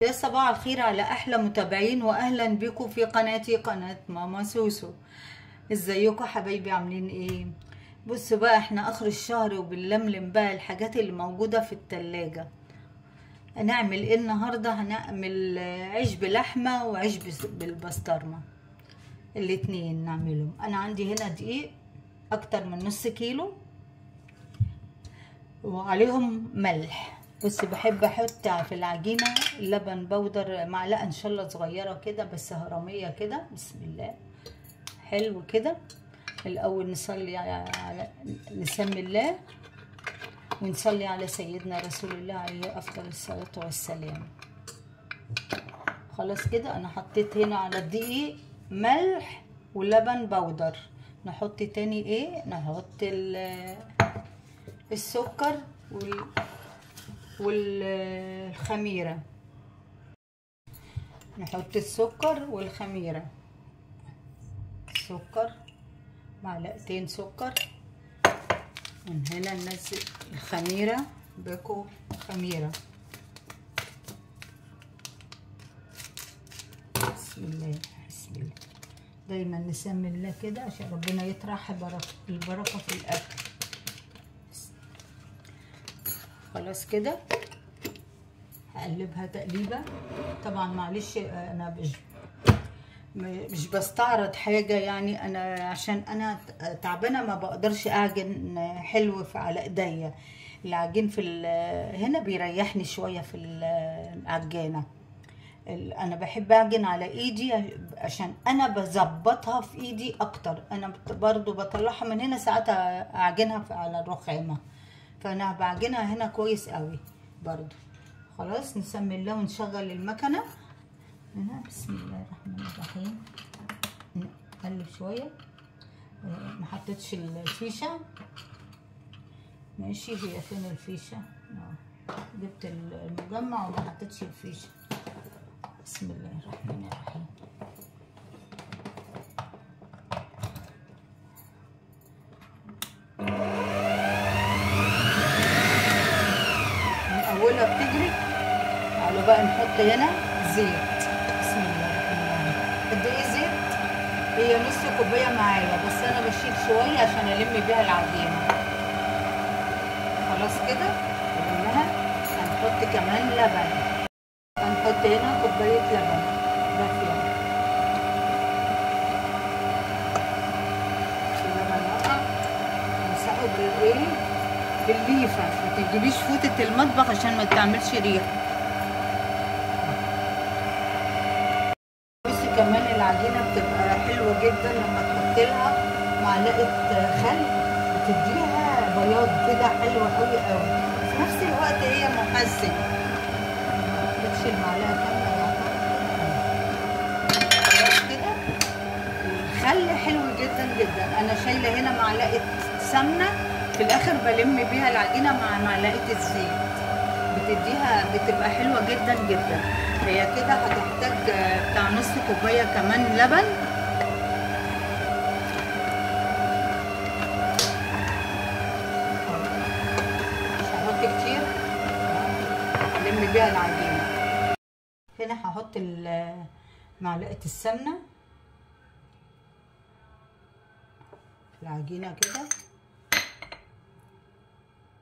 يا صباح الخير على احلى متابعين، واهلا بكم في قناتي قناة ماما سوسو. ازيكم حبايبي، عاملين ايه؟ بصوا بقى، احنا اخر الشهر وبنلملم بقى الحاجات اللي موجودة في التلاجة. هنعمل ايه النهارده؟ هنعمل عيش بلحمه وعيش بالبسطرمه، الاتنين نعملهم. انا عندي هنا دقيق اكتر من نص كيلو وعليهم ملح. بس بحب احط في العجينة لبن بودر، معلقه ان شاء الله صغيرة كده، بس هرميه كده. بسم الله، حلو كده. الاول نصلي على نسمي الله ونصلي على سيدنا رسول الله عليه افضل الصلاة والسلام. خلاص كده انا حطيت هنا على الدقيق ملح ولبن بودر. نحط تاني ايه؟ نحط السكر والخميرة. نحط السكر والخميرة، السكر معلقتين سكر. من هنا ننزل الخميرة، باكو خميرة. بسم الله بسم الله، دايما نسمي الله كده عشان ربنا يطرح البركة في الأكل. خلاص كده هقلبها تقليبه. طبعا معلش انا مش بستعرض حاجة، يعني انا عشان انا تعبانة ما بقدرش اعجن حلو على ايديا. العجين في هنا بيريحني شوية في العجانه. انا بحب اعجن على ايدي عشان انا بظبطها في ايدي اكتر. انا برضو بطلعها من هنا ساعات اعجنها على الرخامه، فانا بعجنها هنا كويس قوي برضو. خلاص نسمي الله ونشغل المكنه هنا. بسم الله الرحمن الرحيم. نقلب شوية، ما حطيتش الفيشه. ماشي، هي فين الفيشه؟ جبت المجمع وما حطيتش الفيشه. بسم الله الرحمن الرحيم. اولها بتجري. تعالوا بقى نحط هنا زيت. بسم الله الرحمن الرحيم. قد ايه زيت؟ هي نص كوباية معايا، بس انا بشيل شوية عشان الم بيها العجينة. خلاص كده لمها. هنحط كمان لبن، هنحط هنا كوباية لبن دافيه. اللبن وقع، نمسحه بالايه؟ بالليفه. ما تجيبيش فوطه المطبخ عشان ما تعملش ريحه. بصي كمان العجينة بتبقى حلوة جدا لما تحط لها معلقه خل، بتديها بياض كده حلوة قوي قوي. في نفس الوقت هي محسن. ما حطيتش المعلقة كاملة. خلاص كده الخل حلو جدا جدا. انا شايله هنا معلقه سمنه في الاخر بلم بيها العجينة مع معلقه الزيت، بتديها بتبقى حلوة جدا جدا. هي كده هتحتاج بتاع نص كوباية كمان لبن. مش هحط كتير، الم بيها العجينة. هنا هحط معلقه السمنة في العجينة كده.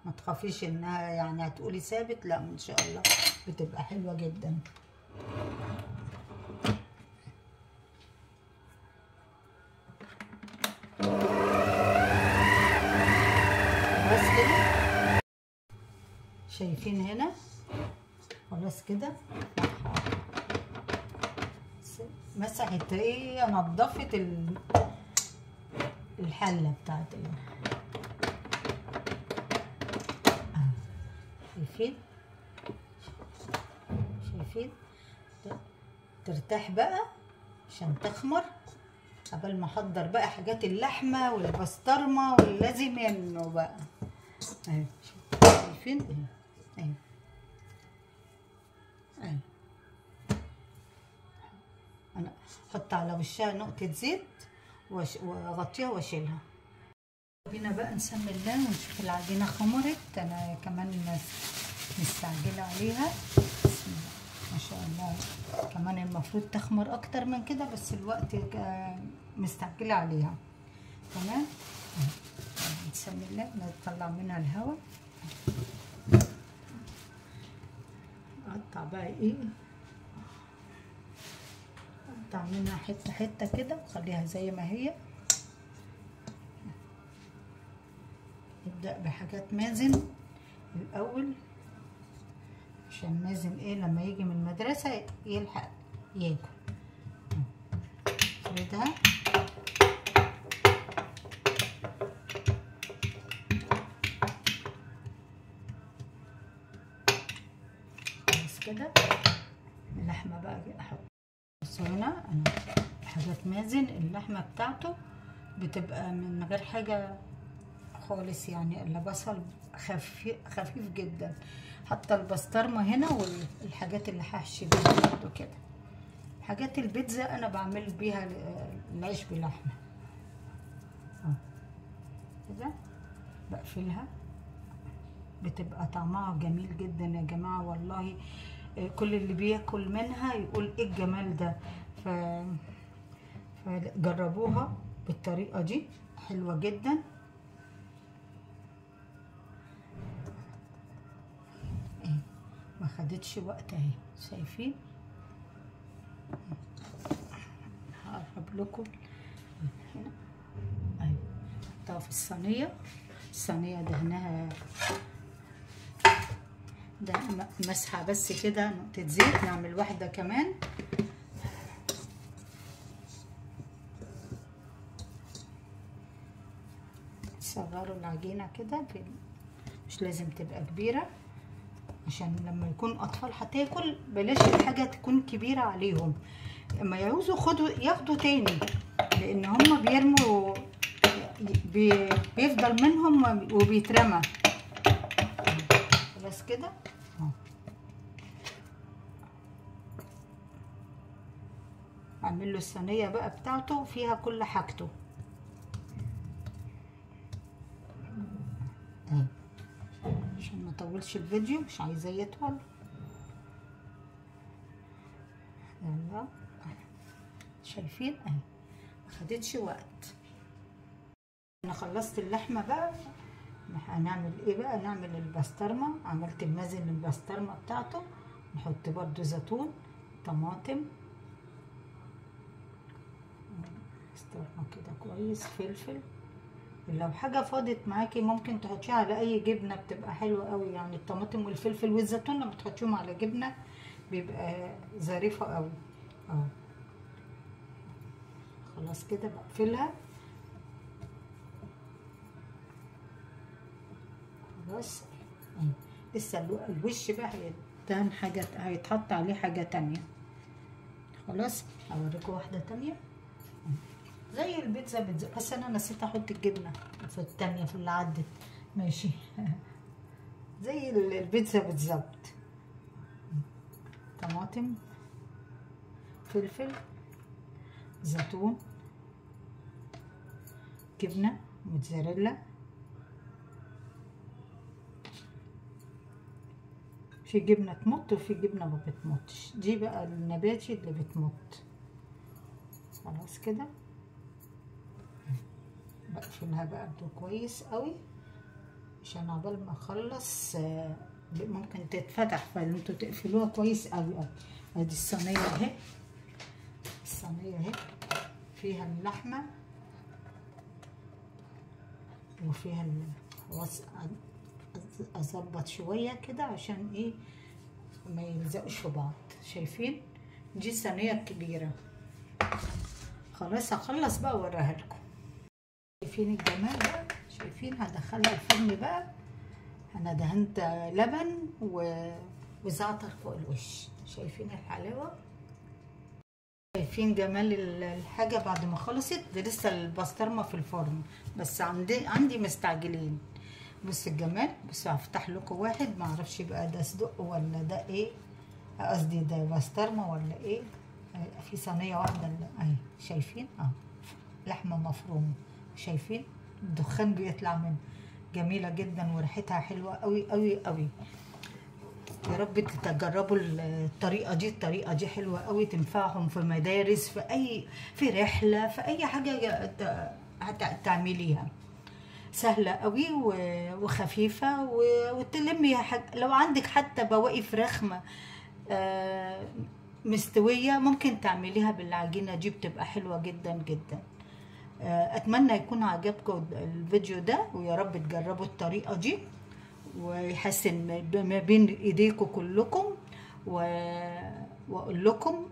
ما تخافيش انها يعني هتقولي ثابت، لا ان شاء الله بتبقى حلوة جدا. بس كده شايفين هنا. خلاص كده مسحت ايه، نضفت الحلة بتاعت شايفين؟ شايفين؟ ترتاح بقى عشان تخمر قبل ما احضر بقى حاجات اللحمة والبسطرمه واللازم منه بقى. اهي شايفين؟ اهي اهي. انا احط على وشها نقطة زيت واغطيها واشيلها. بينا بقى نسمي الله ونشوف العجينة خمرت. انا كمان مستعجلة عليها. بسم الله ما شاء الله. كمان المفروض تخمر اكتر من كده، بس الوقت مستعجلة عليها. تمام، بسم الله، نطلع منها الهواء. اقطع بقى ايه، اقطع منها حتة حتة كده وخليها زي ما هي. نبدأ بحاجات مازن الاول، عشان مازن ايه لما يجي من المدرسة يلحق ياكل. افردها بس كده. اللحمة بقى احط. بصوا هنا انا حاجات مازن اللحمة بتاعته بتبقى من غير حاجة خالص، يعني الا بصل خفيف خفيف جدا. حتى البسطرمه هنا والحاجات اللي هحشي بيها برضو كده. حاجات البيتزا انا بعمل بيها العيش باللحمه كده، بقفلها، بتبقى طعمها جميل جدا يا جماعة والله. كل اللي بياكل منها يقول ايه الجمال ده. فجربوها بالطريقة دي، حلوة جدا. ما خدتش وقت اهي، شايفين؟ هقرب لكم هنا اهي. حطها في الصينية، الصينية دهنها ده مسحه بس كده نقطة زيت. نعمل واحدة كمان. صغروا العجينة كده، مش لازم تبقى كبيرة، عشان لما يكون اطفال هتاكل بلاش الحاجة تكون كبيرة عليهم. اما يعوزوا خدوا ياخدوا تاني، لان هم بيرموا، بيفضل منهم وبيترمى. خلاص كده اعمل له الصينية بقى بتاعته فيها كل حاجته. عشان ما اطولش الفيديو، مش عايزاه يطول. يلا شايفين اهي، ما خدتش وقت. انا خلصت اللحمة بقى. هنعمل ايه بقى؟ نعمل البسطرمه. عملت المازن البسطرمه بتاعته. نحط برده زيتون، طماطم، بسطرمه كده كويس، فلفل. لو حاجة فاضت معاكي ممكن تحطيها على اي جبنه، بتبقى حلوة قوي. يعني الطماطم والفلفل والزيتون لما تحطيهم على جبنه بيبقى ظريفة قوي. خلاص كده بقفلها. خلاص لسه الوش بقى هيتدهن حاجة، هيتحط عليه حاجة تانية. خلاص هوريكم واحدة تانية زي البيتزا بيتزا، بس انا نسيت احط الجبنة في التانية في اللي عدت. ماشي زي البيتزا بالظبط. طماطم، فلفل، زيتون، جبنه موتزاريلا، في جبنه تمط وفي جبنه ما بتمطش، دي بقى النباتي اللي بتمط. خلاص كده بقفلها بقى كويس قوي عشان عقبال ما اخلص ممكن تتفتح، فانتوا تقفلوها كويس قوي قوي. ادي الصينية اهي، الصينية اهي فيها اللحمة وفيها خلاص اظبط شوية كده عشان ايه ما يلزقوش في بعض. شايفين؟ دي الصينية الكبيرة. خلاص هخلص بقى واوريها لكم. شايفين الجمال بقى؟ شايفين؟ هدخلها الفرن بقى. انا دهنت لبن وزعتر فوق الوش. شايفين الحلاوة؟ شايفين جمال الحاجة بعد ما خلصت؟ ده لسه البسطرمه في الفرن، بس عندي مستعجلين. بص الجمال. بس هفتح لكم واحد، ما اعرفش بقى ده صدق ولا ده ايه، قصدي ده بسطرمه ولا ايه. في صينية واحدة اهي، شايفين؟ لحمه مفرومه، شايفين الدخان بيطلع منه، جميلة جدا وريحتها حلوة قوي قوي قوي. يا رب تجربوا الطريقة دي. الطريقة دي حلوة قوي، تنفعهم في مدارس، في اي، في رحله، في اي حاجة تعمليها. سهلة قوي وخفيفة وتلمي لو عندك حتى بواقي فراخ مستوية ممكن تعمليها بالعجينه دي، بتبقى حلوة جدا جدا. اتمنى يكون عجبكم الفيديو ده، ويا رب تجربوا الطريقة دي ويحسن ما بين ايديكم كلكم. واقول لكم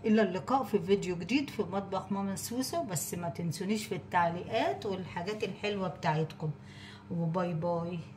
الى اللقاء في فيديو جديد في مطبخ ماما سوسو. بس ما تنسونيش في التعليقات والحاجات الحلوة بتاعتكم. و bye bye.